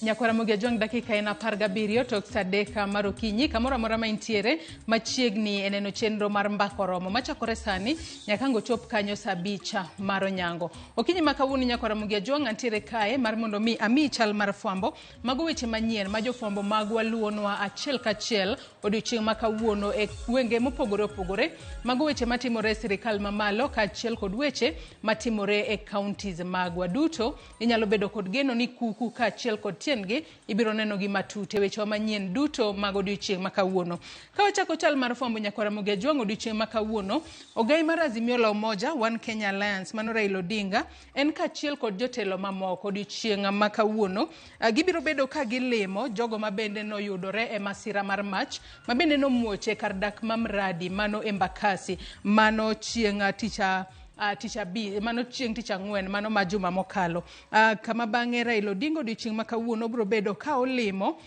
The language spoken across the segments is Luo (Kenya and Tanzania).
Nyakwara Ramogi Ajwang' dakika en 17 tok sa 3 mar okinyi kamoro amora ma intiere machiegni e neno chenro mar mbaka oromo machakore sani nyaka ang' ochop kanyo sa 5 mar onyango. Okinyi ma kawuono Nyakwara Ramogi Ajwang' antiere kae mar mondo mi amiyi chal mar fwambo mago weche manyien ma jofwambo magwa luwonwa achiel kachiel odiochieng' ma kawuono e gwenge mopogore opogore. Mago weche matimore e sirikal mamalo kaachiel kod weche matimore e counties magwa duto. Inyalo bedo kod geno ni kuku kaachiel kod tiendgi ibiro nenogi matut e wechewa manyien duto mag odiochieng' ma kawuono. Ka wachako chal mar fwambo Nyakwar Ramogi Ajwang' odiochieng' ma kawuono, ogai mar Azimio la Umoja One Kenya Alliance mano Raila Odinga en kaachiel kod jotelo mamoko odiochieng' ma kawuono gibiro bedo ka gilimo jogo ma bende noyudore e masira mar mach ma bende nomuoch e kar dak ma Mradi mano Embakasi mano chieng' tich tich abi mano chieng' tich ang'wen mano ma juma mokalo. Kama bang'e Raila Odinga odiochieng' ma kawuono biro bedo ka olimo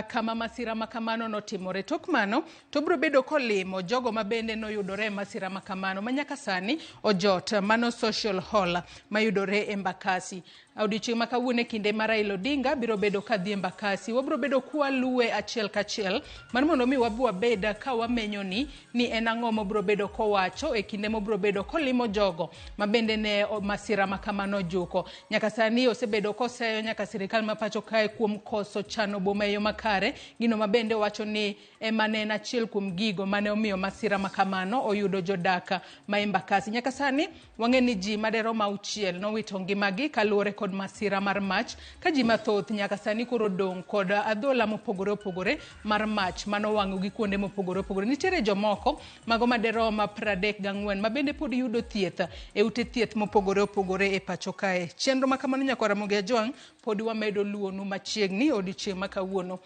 kama masira ma kamano notimore. Tok mano to obiro bedo kolimo jogo ma bende noyudore e masira ma kamano ma nyaka sani ojot mano social hall mayudore Embakasi. Odiochieng' ma kawuono e kinde ma Raila Odinga biro bedo ka dhi Embakasi, wabiro bedo kwaluwe achiel kachiel mar mondo mi wabi wabed ka wamenyo ni ni en ang'o mobiro bedo kowacho e kinde mobiro bedo kolimo jogo ma bende ne masira ma kamano ojuko. Nyaka sani osebedo koseyo nyaka sirikal ma pacho kae kuom koso chano boma e yo makare, gino ma bende owacho ni ema ne en achiel kuom gigo mane omiyo masira ma kamano oyudo jodak ma Embakasi. Nyaka sani wang'e ni ji maderom 6 nowito ngimagi kaluwore kod masira mar mach ka ji mathoth nyaka sani koro odong' kod adhola mopogore opogore mar mach manowang'o gi kuonde mopogore opogore. Nitiere jomoko mago maderom 34 ma bende pod yudo thieth e ute thieth mopogore opogore e pacho kae. Chenro ma kamano Nyakwar Ramogi Ajwang' pod wamedo luwonu machiegni odiochieng' ma kawuono.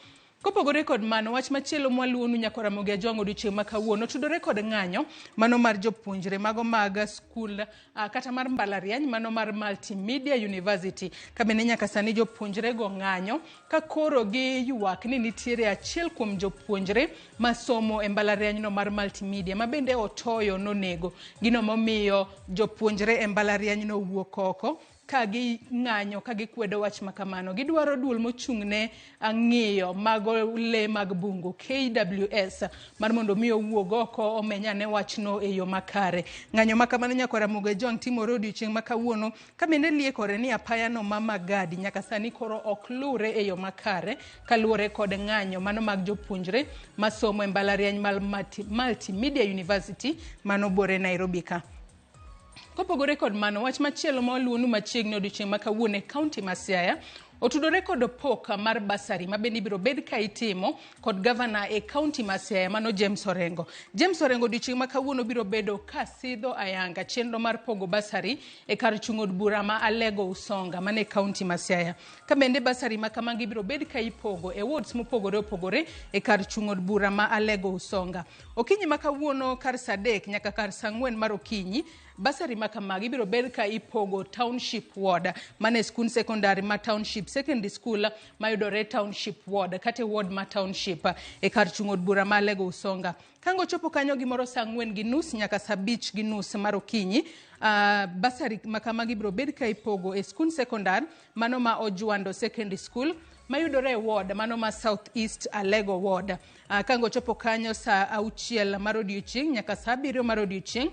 Kopogore kod mano, wach machielo mwaluwonu Nyakwar Ramogi Ajwang' odiochieng' ma kawuono tudore kod ng'anyo mano mar jopuonjre mago mag skul kata mar mbalariany mano mar Multimedia University. Ka bende nyaka sani jopuonjre go ng'anyo ka koro giywak ni nitiere achiel kuom jopuonjre masomo e mbalariany no mar Multimedia ma bende otoyo nonego. Gino momiyo jopuonjre e mbalariany no wuok oko ka ging'anyo ka gikwedo wach ma kamano. Gidwaro duol mochung'ne ng'iyo mago le mag bungu KWS mar mondo mi owuog oko omeny ane wachno e yo makare. Ng'anyo ma kamano Nyakwar Ramogi Ajwang' timore odiochieng' ma kawuono ka bende liekore ni apayano ma Magadi nyaka sani koro ok lure e yo makare kaluwore kod ng'anyo mano mag jopuonjre masomo e mbalariany mar Multimedia University mano bore Nairobi ka. Kopogore kod mano, wach machielo ma waluwonu machiegni odiochieng' ma kawuono e kaunti ma Siaya otudore kod pok mar basari ma bende ibiro bed ka itimo kod gavana e kaunti ma Siaya mano James Orengo. James Orengo odiochieng' ma kawuono biro bedo ka sidho ayanga chenro mar pogo basari e kar chung' od bura ma Alego Usonga mane e kaunti ma Siaya. Ka bende basari ma kamagi ibiro bed ka ipogo e wards mopogore opogore e kar chung' od bura ma Alego Usonga. Okinyi ma kawuono kar sa 3 nyaka kar sa 4 mar okinyi, basari ma kamagi ibiro bed ka ipogo Township Ward mane skund sekondari ma Township Secondary School mayudore Township Ward kata e ward ma Township e kar chung' od bura ma Alego Usonga. Ka ochopo kanyo gimoro sa 4:30 nyaka sa 5:30 mar okinyi, basari ma kamagi ibiro bed ka ipogo e skund sekondar mano ma Ojwando Secondary School mayudore e ward mano ma South East Alego Ward. Ka ochopo kanyo sa 6 mar odiochieng' nyaka sa 7 mar odiochieng',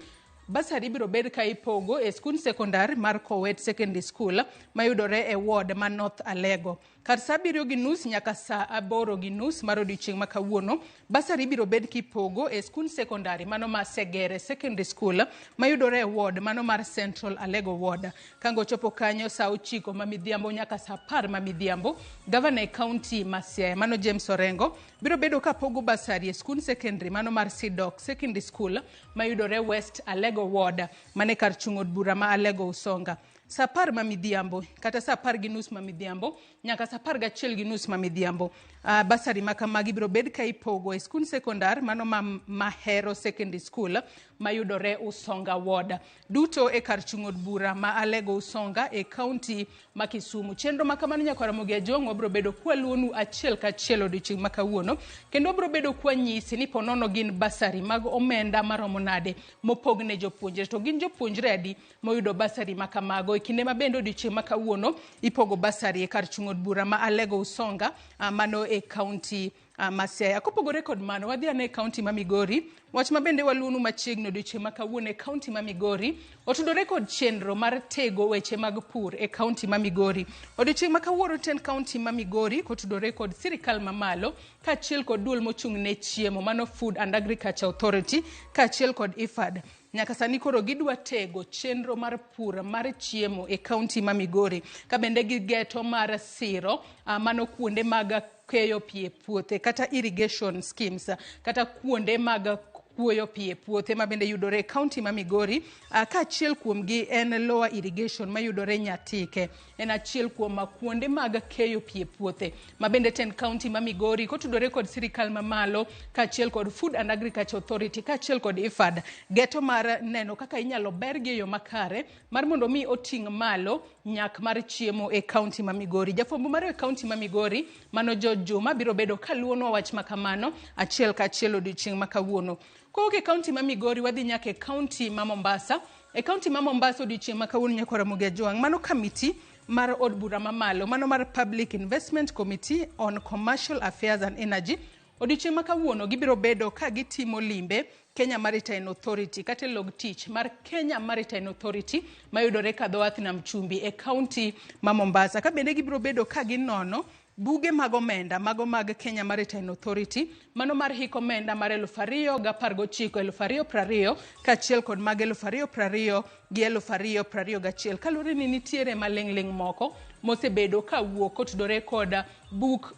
basari ibiro bed ka ipogo e skund sekondar mar Kowet Secondary School mayudore e ward ma North Alego. Kar sa 7:30 nyaka sa 8:30 mar odiochieng' ma kawuono, basari ibiro bed kipogo e skund sekondari mano ma Segere Secondary School mayudore e ward mano mar Central Alego Ward. Ka ochopo kanyo sa 9 ma midhiambo nyaka sa 10 ma midhiambo, gavana e kaunti ma Siaya mano James Orengo biro bedo ka pogo basari e skund sekondari mano mar Sidok Secondary School mayudore West Alego Ward mane kar chung' od bura ma Alego Usonga. Sa 10 ma midhiambo kata sa 10:30 ma midhiambo nyaka sa 11:30 ma midhiambo. Basari ma kamagi biro bed ka ipogo e skund sekondar mano ma Mahero Secondary School mayudore Usonga Ward. Duto e kar chung' od bura ma Alego Usonga e kaunti ma Kisumu. Chenro ma kamano nyakwar Ramogi Ajwang' wabiro bedo kwaluonu achiel kachiel odiochieng' ma kawuono kendo wabiro bedo kwanyisi ni ponono gin basari mag omenda maromo nade mopog ne jopuonjre to gin jopuonjre adi moyudo basari ma kamago. E kinde ma bende odiochieng' ma kawuono ipogo basari e kar chung' od bura ma Alego Usonga mano e kaunti ma Siaya. Kopogore kod mano, wadhi ane e kaunti ma Migori. Wach ma bende waluonu machiegni odiochieng' ma kawuono e kaunti ma Migori otudore kod chenro mar tego weche mag pur e kaunti ma Migori. Odiochieng' ma kawuono tend kaunti ma Migori kotudore kod sirikal mamalo kaachiel kod duol mochung' ne chiemo mano Food and Agriculture Authority kaachiel kod IFAD. Nyaka sani koro gidwa tego chenro mar pur mar chiemo e kaunti ma Migori ka bende gigeto mar siro mano kuonde mag keyo pi e puothe kata irrigation schemes kata kuonde mag kuoyo pi e puothe ma bende yudore e kaunti ma Migori kaachiel kuomgi en Lower Irrigation mayudore Nyatike. En achiel kuom kuonde mag keyo pi e puothe ma bende tend kaunti ma Migori kotudore kod sirikal mamalo kaachiel kod Food and Agriculture Authority kaachiel kod IFAD geto mar neno kaka inyalo bergi e yo makare mar mondo mi oting' malo nyak mar chiemo e kaunti ma Migori. Jafwambo mar e kaunti ma Migori mano George Juma biro bedo kaluonwa wach ma kamano achiel kachiel odiochieng' ma kawuono. Kowuok e kaunti ma Migori wadhi nyaka e kaunti ma Mombasa. E kaunti ma Mombasa odiochieng' ma kawuono nyakwar Ramogi Ajwang' mano kamiti mar od bura mamalo mano mar Public Investment Committee on Commercial Affairs and Energy odiochieng' ma kawuono gibiro bedo ka gitimo limbe Kenya Maritime Authority kata e log tich mar Kenya Maritime Authority mayudore ka dho wath nam chumbi e kaunti ma Mombasa. Ka bende gibiro bedo ka ginono buge mag omenda mago mag Kenya Maritime Authority mano mar hik omenda mar 2019 2020 kaachiel kod mag 2020 gi 2021 kaluwore ni nitiere maling'ling' moko mosebedo kawuok kotudore kod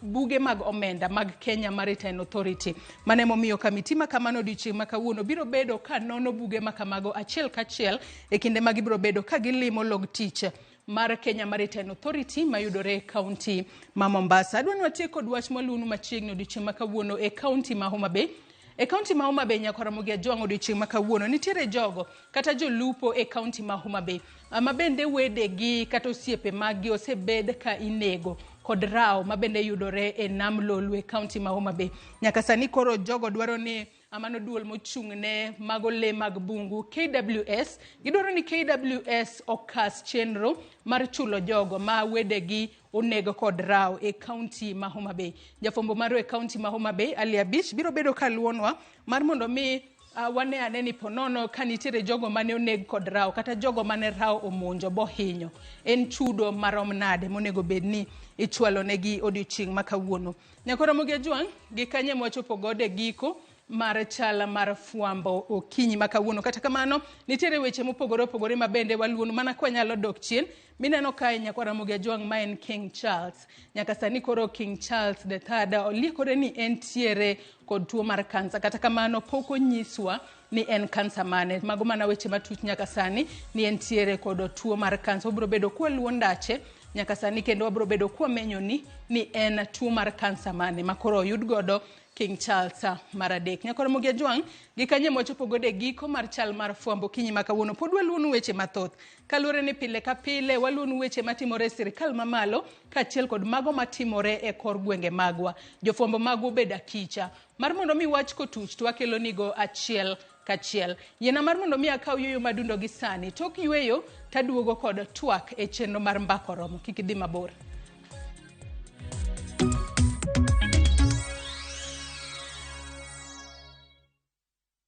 buge mag omenda mag Kenya Maritime Authority. Mano emomiyo kamiti ma kamano odiochieng' ma kawuono biro bedo ka nono buge ma kamago achiel kachiel e kinde ma gibiro bedo ka gilimo log tich mar Kenya Maritime Authority mayudore e kaunti ma Mombasa. Adwa ni watiek kod wach mwaluonu machiegni odiochieng' ma kawuono e kaunti ma Homa Bay. E kaunti ma Homa Bay nyakwar Ramogi Ajwang' odiochieng' ma kawuono nitiere jogo kata jolupo e kaunti ma Homa Bay ma bende wedegi kata osiepe maggi osebed ka inego kod rawo ma bende yudore e nam Lolwe kaunti ma Homa Bay. Nyaka sani koro jogo dwaro ni mano duol mochung' ne mago lee mag bungu KWS gidwaro ni KWS okas chenro mar chulo jogo ma wedegi onego kod rawo e kaunti ma Homa Bay. Jafwambo marwa e kaunti ma Homa Bay Ali Abich biro bedo kaluonwa mar mondo mi wane ane ni ponono ka nitiere jogo mane oneg kod rawo kata jogo mane rawo omonjo bohinyo en chudo marom nade monego bed ni ichwalo negi odiochieng' ma kawuono. Nyakwar Ramogi Ajwang' gi kanye mwachopo godo e giko mar chal mar fwambo okinyi ma kawuono. Kata kamano nitiere weche mopogore opogore ma bende waluono mana kwanyalo dok chien mineno kae nyakwar Ramogi Ajwang' ma en King Charles. Nyaka sani koro King Charles the Third oliekore ni entiere kod tuo mar kansa. Kata kamano pok onyiswa ni en kansa mane. Mago mana weche matuch nyaka sani ni entiere kod tuo mar kansa. Wabiro bedo kwaluo ndache nyaka sani kendo wabiro bedo kwamenyo ni en tuo mar kansa mane ma koro oyud godo King Charles mar adek. Nyakwar Ramogi Ajwang' gi kanye mwachopo godo e giko mar chal mar fwambo okinyi ma kawuono. Pod waluonu weche mathoth. Kaluwore ni pile ka pile waluonu weche matimore e sirikal mamalo kaachiel kod mago matimore e kor gwenge magwa. Jofwambo magwa obedo akicha mar mondo mi wach kotuch to wakelo nigo achiel kachiel. Yiena mar mondo mi akaw yueyo madundo gi sani. Tok yueyo taduogo kod twak e chenro mar Mbaka Oromo. Kik idhi mabor.